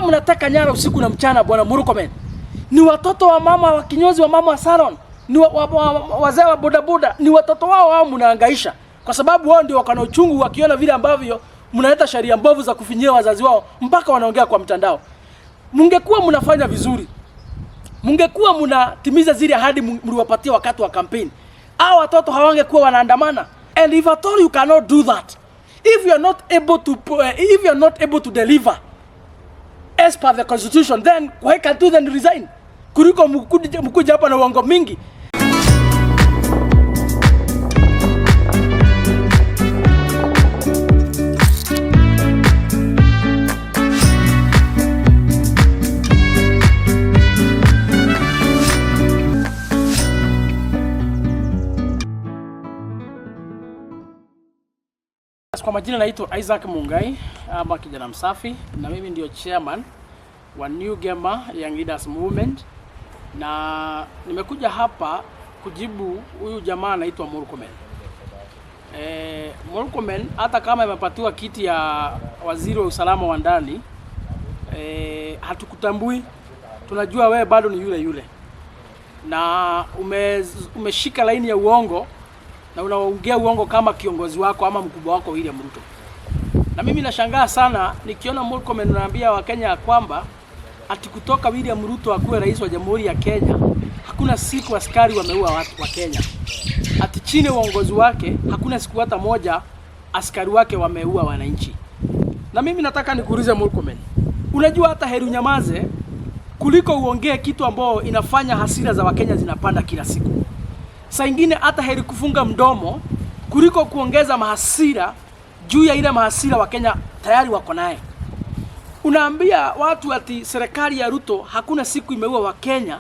mnateka nyara usiku na mchana, bwana Murkomen, ni watoto wa mama wa kinyozi, wa mama wa salon, ni wazee wa bodaboda, ni watoto wao wao mnahangaisha, kwa sababu wao ndio wako na uchungu wakiona vile ambavyo mnaleta sheria mbovu za kufinyia wazazi wao mpaka wanaongea kwa mtandao. Mungekuwa mnafanya vizuri, mungekuwa mnatimiza zile ahadi mliwapatia wakati wa kampeni, hao watoto hawangekuwa wanaandamana. And if at all you cannot do that, if you are not able to deliver as per the constitution, then why can't you then resign? Kuliko mkuja hapa na uongo mingi. Kwa majina naitwa Isaac Mungai ama kijana msafi, na mimi ndio chairman wa New Gema Young Leaders Movement, na nimekuja hapa kujibu huyu jamaa anaitwa Murkomen. Murkomen hata kama imepatiwa kiti ya waziri wa usalama wa ndani, hatukutambui. Tunajua wewe bado ni yule yule na umeshika laini ya uongo na unaongea uongo kama kiongozi wako ama mkubwa wako William Ruto. Na mimi nashangaa sana nikiona Murkomen unaambia Wakenya kwamba ati kutoka William Ruto akuwe rais wa Jamhuri ya Kenya hakuna siku askari wameua watu wa Kenya. Ati chini ya uongozi wake hakuna siku hata moja askari wake wameua wananchi. Na mimi nataka nikuulize Murkomen, unajua hata heri unyamaze kuliko uongee kitu ambao inafanya hasira za Wakenya zinapanda kila siku. Saa ingine hata heri kufunga mdomo kuliko kuongeza mahasira juu ya ile mahasira Wakenya tayari wako naye. Unaambia watu ati serikali ya Ruto hakuna siku imeua Wakenya.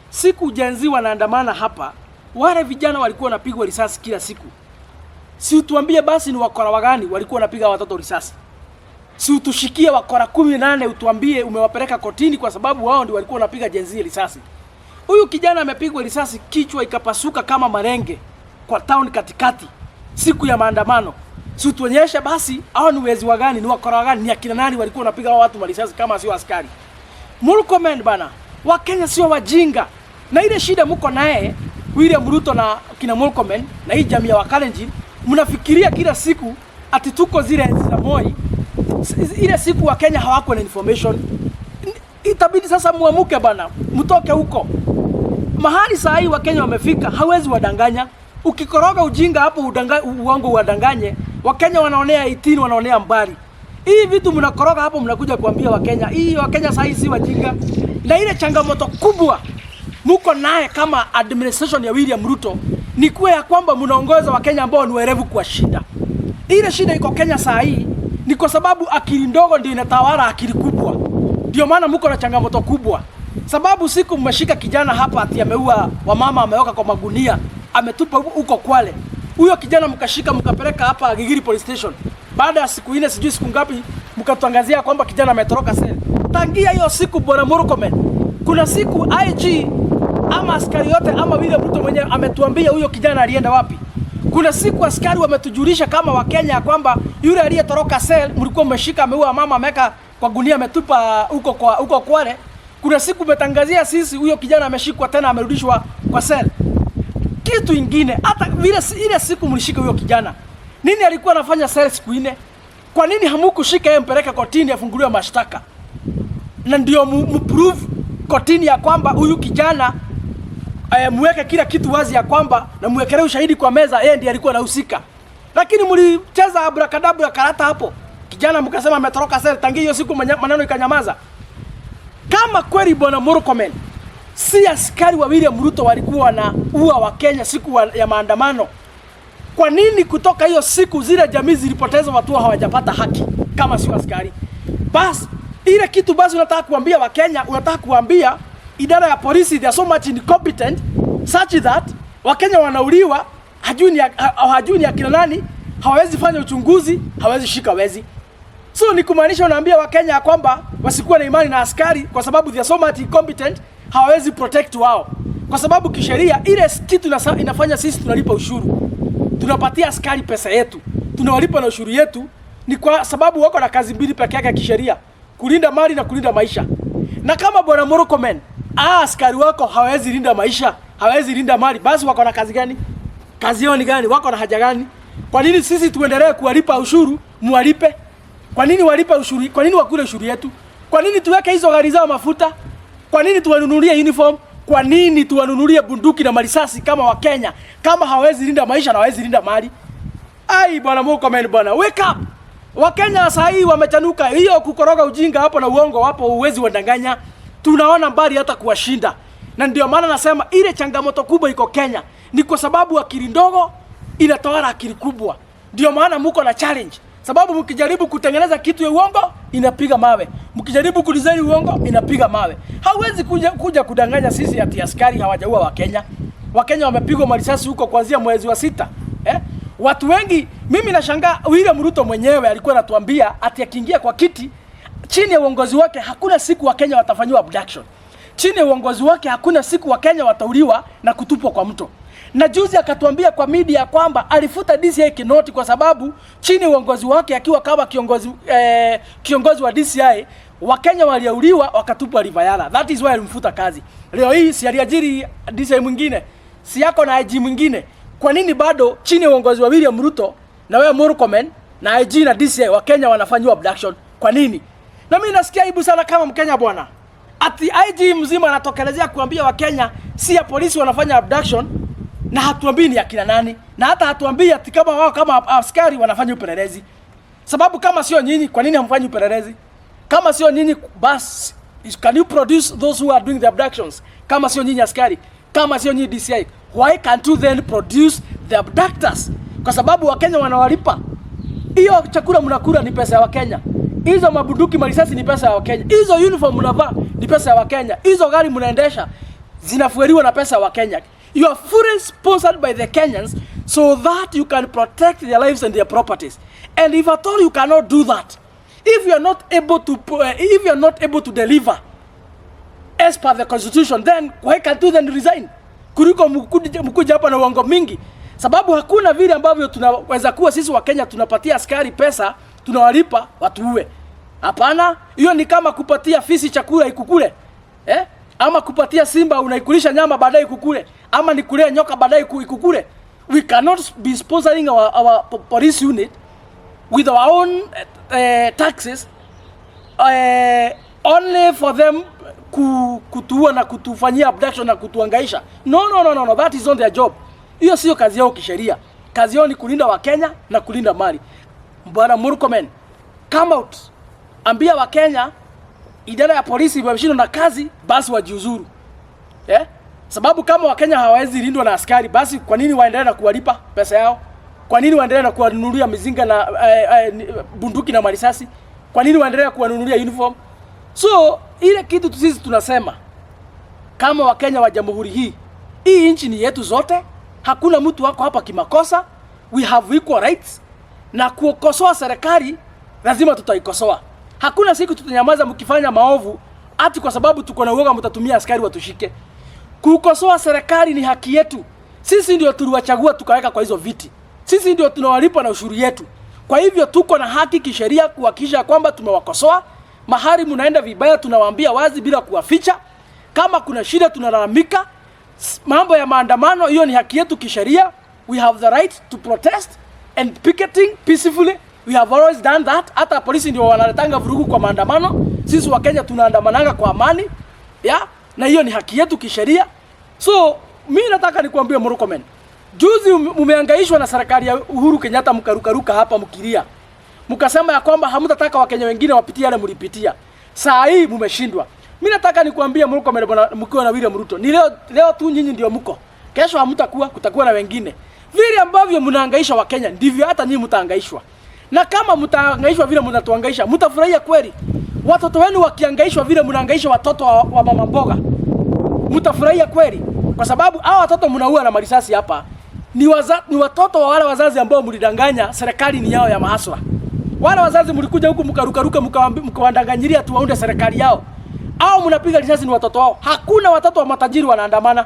Siku Gen Z wanaandamana hapa, wale vijana walikuwa wanapigwa risasi kila siku. Si utuambie basi ni wakora wagani walikuwa wanapiga watoto risasi? Si utushikie wakora 18 utuambie umewapeleka kotini kwa sababu wao ndio walikuwa wanapiga Gen Z risasi. Huyu kijana amepigwa risasi kichwa ikapasuka kama marenge kwa town katikati siku ya maandamano. Si utuonyeshe basi hao ni wezi wagani, ni wakora wagani, ni akina nani walikuwa wanapiga hao watu marisasi kama sio askari? Murkomen bana, Wakenya sio wajinga. Na ile shida mko naye William Ruto na kina Murkomen na hii jamii ya Wakalenjin, mnafikiria kila siku ati tuko zile enzi za Moi. Ile siku Wakenya hawako na information. Itabidi sasa muamuke bana, mtoke huko. Mahali saa hii Wakenya wamefika, hawezi wadanganya. Ukikoroga ujinga hapo uongo uwadanganye, Wakenya wanaonea 18 wanaonea mbali. Hii vitu mnakoroga hapo mnakuja kuambia Wakenya. Hii Wakenya saa hii si wajinga. Na ile changamoto kubwa muko naye kama administration ya William Ruto ni kuwa ya kwamba mnaongoza Wakenya ambao ni werevu kwa shida. Ile shida iko Kenya saa hii ni kwa sababu akili ndogo ndio inatawala akili kubwa. Ndio maana mko na changamoto kubwa. Sababu siku mmeshika kijana hapa ati ameua wamama, ameweka kwa magunia, ametupa huko Kwale. Huyo kijana mkashika mkapeleka hapa Gigiri Police Station. Baada ya siku 4 sijui siku ngapi mkatangazia kwamba kijana ametoroka sel. Tangia hiyo siku bwana Murkomen, kuna siku IG ama askari yote ama William Ruto mwenyewe ametuambia huyo kijana alienda wapi? Kuna siku askari wametujulisha kama Wakenya kwamba yule aliyetoroka sel mlikuwa mmeshika ameua mama ameweka kwa gunia ametupa huko kwa huko Kwale. Kuna siku umetangazia sisi huyo kijana ameshikwa tena amerudishwa kwa sel. Kitu ingine hata vile ile siku mlishika huyo kijana, nini alikuwa anafanya sel siku 4? Kwa nini hamukushika yeye mpeleke kotini afunguliwe mashtaka? Na ndio mprove kotini ya kwamba huyu kijana muweke kila kitu wazi ya kwamba na muwekelee ushahidi kwa meza, yeye ndiye alikuwa anahusika. Lakini mlicheza abrakadabra karata hapo. Kijana mkasema ametoroka sel, tangia hiyo siku maneno ikanyamaza. Kama kweli bwana Murkomen si askari wa William Ruto walikuwa wanaua wa Kenya siku ya maandamano, kwa nini kutoka hiyo siku zile jamii zilipoteza watu hawajapata haki kama sio askari? Bas ile kitu basi unataka kuambia Wakenya, unataka kuambia idara ya polisi they are so much incompetent such that Wakenya wanauliwa, hajui ni akina nani, hawawezi fanya uchunguzi, hawawezi shika wezi. So ni kumaanisha unaambia Wakenya kwamba wasikuwe na imani na askari kwa sababu they are so much incompetent, hawawezi protect wao. Kwa sababu kisheria ile kitu inafanya sisi tunalipa ushuru. Tunapatia askari pesa yetu, tunawalipa na ushuru yetu, ni kwa sababu wako na kazi mbili peke yake ya kisheria. Kulinda mali na kulinda maisha. Na kama bwana Murkomen, askari wako hawezi linda maisha, hawezi linda mali, basi wako na kazi gani? Kazi yao ni gani? Wako na haja gani? Kwa nini sisi tuendelee kuwalipa ushuru, muwalipe? Kwa nini walipe ushuru? Kwa nini wakule ushuru yetu? Kwa nini tuweke hizo gari zao mafuta? Kwa nini tuwanunulie uniform? Kwa nini tuwanunulie bunduki na marisasi kama Wakenya, kama hawezi linda maisha na hawezi linda mali? Ai, bwana Murkomen bwana, wake up. Wakenya saa hii wamechanuka. Hiyo kukoroga ujinga hapo na uongo hapo huwezi wadanganya. Tunaona mbali hata kuwashinda. Na ndio maana nasema ile changamoto kubwa iko Kenya ni kwa sababu akili ndogo inatawala akili kubwa. Ndio maana muko na challenge. Sababu mkijaribu kutengeneza kitu ya uongo inapiga mawe, mkijaribu kudesign uongo inapiga mawe. Hauwezi kuja kudanganya sisi ati askari hawajaua Wakenya. Wakenya wamepigwa marisasi huko kuanzia mwezi wa 6. Eh? Watu wengi, mimi nashangaa William Ruto mwenyewe alikuwa anatuambia ati akiingia kwa kiti chini ya uongozi wake hakuna siku Wakenya watafanyiwa abduction. Chini ya uongozi wake hakuna siku Wakenya watauliwa na kutupwa kwa mto. Na juzi akatuambia kwa media kwamba alifuta DCI Kinoti kwa sababu chini ya uongozi wake akiwa kama kiongozi wa DCI, Wakenya waliuliwa wakatupwa River Yala. That is why alimfuta kazi. Leo hii si aliajiri DCI mwingine, si yako na IG mwingine. Kwa nini bado chini ya uongozi wa William Ruto na wewe Murkomen na IG na DCI Wakenya wanafanyiwa abduction? Kwa nini? Na mimi nasikia aibu sana kama Mkenya bwana. Ati IG mzima anatokelezea kuambia Wakenya si ya polisi wanafanya abduction, na hatuambii ni akina nani, na hata hatuambii ati kama wao kama askari wanafanya upelelezi. Sababu kama sio nyinyi, kwa nini hamfanyi upelelezi? Kama sio nyinyi, bas can you produce those who are doing the abductions? Kama sio nyinyi askari, kama sio nyinyi DCI, why can't you then produce the abductors? Kwa sababu Wakenya wanawalipa. Hiyo chakula mnakula ni pesa ya Wakenya. Hizo mabunduki marisasi ni pesa ya Wakenya. Hizo uniform mnavaa ni pesa ya Wakenya. Hizo gari mnaendesha zinafueliwa na pesa ya Wakenya. You are fully sponsored by the Kenyans so that you can protect their lives and their properties. And if at all you cannot do that, if you are not able to deliver as per the constitution, then why can't you then resign? Kuliko mkuja hapa na uongo mingi, sababu hakuna vile ambavyo tunaweza kuwa sisi Wakenya tunapatia askari pesa, tunawalipa watuue. Hapana, hiyo ni kama kupatia fisi chakula ikukule, eh? Ama kupatia simba unaikulisha nyama baadaye ikukule, ama ni kulea nyoka baadaye ikukule. We cannot be sponsoring our police unit with our own taxes only for them kutuua na kutufanyia abduction na kutuangaisha. No, no, no, no, no, that is not their job. Hiyo sio kazi yao kisheria. Kazi yao ni kulinda Wakenya na kulinda mali. Bwana Murkomen, come out. Ambia Wakenya idara ya polisi imeshindwa na kazi, basi wajiuzuru. Eh? Sababu kama Wakenya hawawezi lindwa na askari, basi kwa nini waendelee na kuwalipa pesa yao? Kwa nini waendelee na kuwanunulia mizinga na bunduki na marisasi? Kwa nini waendelee kuwanunulia uniform? So ile kitu sisi tunasema kama Wakenya wa jamhuri hii, hii nchi ni yetu zote, hakuna mtu wako hapa kimakosa. We have equal rights, na kukosoa serikali lazima tutaikosoa. Hakuna siku tutanyamaza mkifanya maovu ati kwa sababu tuko na uoga mtatumia askari watushike. Kukosoa serikali ni haki yetu. Sisi ndio tuliwachagua tukaweka kwa hizo viti. Sisi ndio tunawalipa na ushuru yetu. Kwa hivyo tuko na haki kisheria kuhakikisha kwamba tumewakosoa. Mahali mnaenda vibaya tunawaambia wazi bila kuwaficha. Kama kuna shida tunalalamika. Mambo ya maandamano, hiyo ni haki yetu kisheria. We have the right to protest and picketing peacefully. We have always done that. Hata polisi ndio wanaletanga vurugu kwa maandamano. Sisi Wakenya tunaandamananga kwa amani. Ya? Na hiyo ni haki yetu kisheria. So, mimi nataka nikuambie Murkomen. Juzi mumehangaishwa na serikali ya Uhuru Kenyatta, mkarukaruka hapa mkilia. Mkasema ya kwamba hamtataka Wakenya wengine wapitie yale mlipitia. Saa hii mumeshindwa. Mimi nataka nikuambie Murkomen bwana, mkiwa na William Ruto. Ni leo leo tu nyinyi ndio mko. Kesho hamtakuwa, kutakuwa na wengine. Vile ambavyo mnahangaisha Wakenya ndivyo hata nyinyi mtahangaishwa. Na kama mtahangaishwa vile mnatuhangaisha, mtafurahia kweli? Watoto wenu wakihangaishwa vile mnahangaisha watoto wa mama mboga, mtafurahia kweli? Kwa sababu hao watoto mnaua na marisasi hapa ni watoto wa wale wazazi ambao mlidanganya serikali ni yao ya mahasla. Wale wazazi mlikuja huku mkarukaruka mkawadanganyilia tu waunde serikali yao. Au mnapiga risasi ni watoto wao. Hakuna watoto wa matajiri wanaandamana.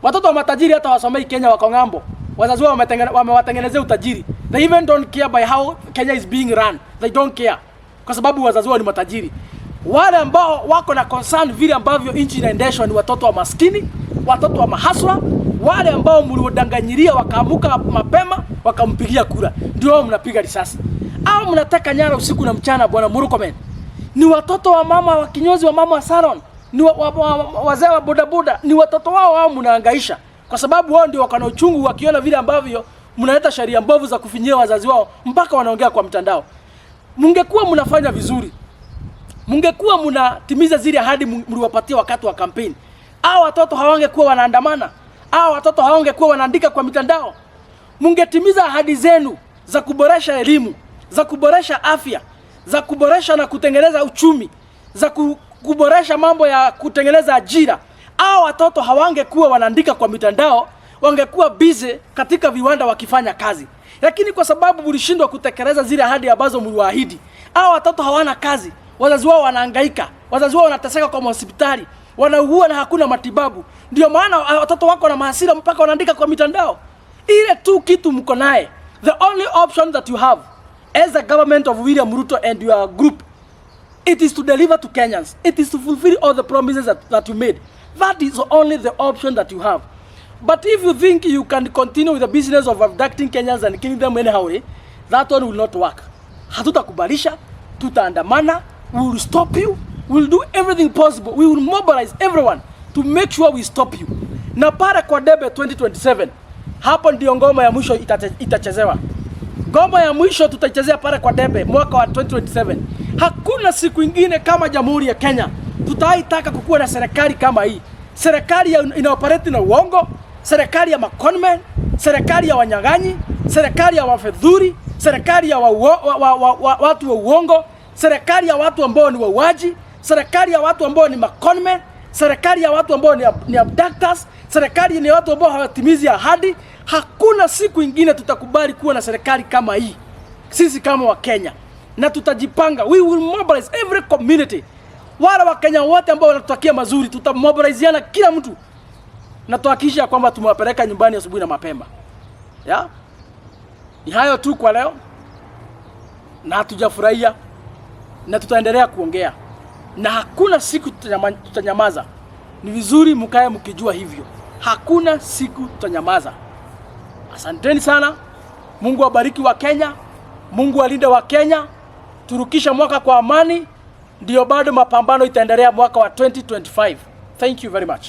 Watoto wa matajiri hata wasomei Kenya, wako ng'ambo. Wazazi wao wamewatengenezea utajiri. They even don't care by how Kenya is being run. They don't care. Kwa sababu wazazi wao ni matajiri. Wale ambao wako na concern vile ambavyo nchi inaendeshwa ni watoto wa maskini, watoto wa mahustler, wale ambao mliodanganyiria wakaamuka mapema wakampigia kura, ndio wao mnapiga risasi au mnateka nyara usiku na mchana. Bwana Murkomen, ni watoto wa mama wa kinyozi, wa mama wa salon, ni wazee wa bodaboda, ni watoto wao wao mnahangaisha, kwa sababu wao ndio wako na uchungu wakiona vile ambavyo mnaleta sheria mbovu za kufinyia wazazi wao mpaka wanaongea kwa mtandao. Mungekuwa mnafanya vizuri, mungekuwa mnatimiza zile ahadi mliwapatia wakati wa kampeni, hao watoto hawangekuwa wanaandamana, hao watoto hawangekuwa wanaandika kwa mitandao. Mungetimiza ahadi zenu za kuboresha elimu, za kuboresha afya, za kuboresha na kutengeneza uchumi, za kuboresha mambo ya kutengeneza ajira, hao watoto hawangekuwa wanaandika kwa mitandao, wangekuwa busy katika viwanda wakifanya kazi. Lakini kwa sababu mlishindwa kutekeleza zile ahadi ambazo mliwaahidi, hao watoto hawana kazi, wazazi wao wanahangaika, wazazi wao wanateseka kwa hospitali, wanaugua na hakuna matibabu. Ndio maana watoto wako na mahasira mpaka wanaandika kwa mitandao. Ile tu kitu mko naye, the only option that you have as the government of William Ruto and your group, it is to deliver to Kenyans. It is to fulfill all the promises that you made. That is only the option that you have. But if you think you can continue with the business of abducting Kenyans and killing them anyhow, that one will not work. Hatutakubalisha, tutaandamana, we will stop you, we will do everything possible. We will mobilize everyone to make sure we stop you. Na pale kwa debe 2027, hapo ndio ngoma ya mwisho itachezewa. Ngoma ya mwisho tutaichezea pale kwa debe mwaka wa 2027. Hakuna siku ingine kama Jamhuri ya Kenya tutaitaka kukuwa na serikali kama hii, serikali ya inaoperate na uongo, serikali ya maconmen, serikali ya wanyang'anyi, serikali ya wafedhuri, serikali ya watu wa uongo, serikali ya watu ambao ni wauaji, serikali ya watu ambao ni maconmen, serikali ya watu ambao ni abductors, serikali ni watu ambao hawatimizi ahadi. Hakuna siku ingine tutakubali kuwa na serikali kama hii, sisi kama Wakenya, na tutajipanga. We will mobilize every community. Wale Wakenya wote ambao wanatutakia mazuri, tutamobiliziana kila mtu na tuhakikisha kwamba tumewapeleka nyumbani asubuhi na mapema. Ya? Ni hayo tu kwa leo, na hatujafurahia na tutaendelea kuongea na hakuna siku tutanyamaza. Ni vizuri mkae mkijua hivyo, hakuna siku tutanyamaza. Asanteni sana. Mungu awabariki Wakenya, Mungu alinde Wakenya, turukisha mwaka kwa amani, ndio bado mapambano itaendelea mwaka wa 2025. Thank you very much.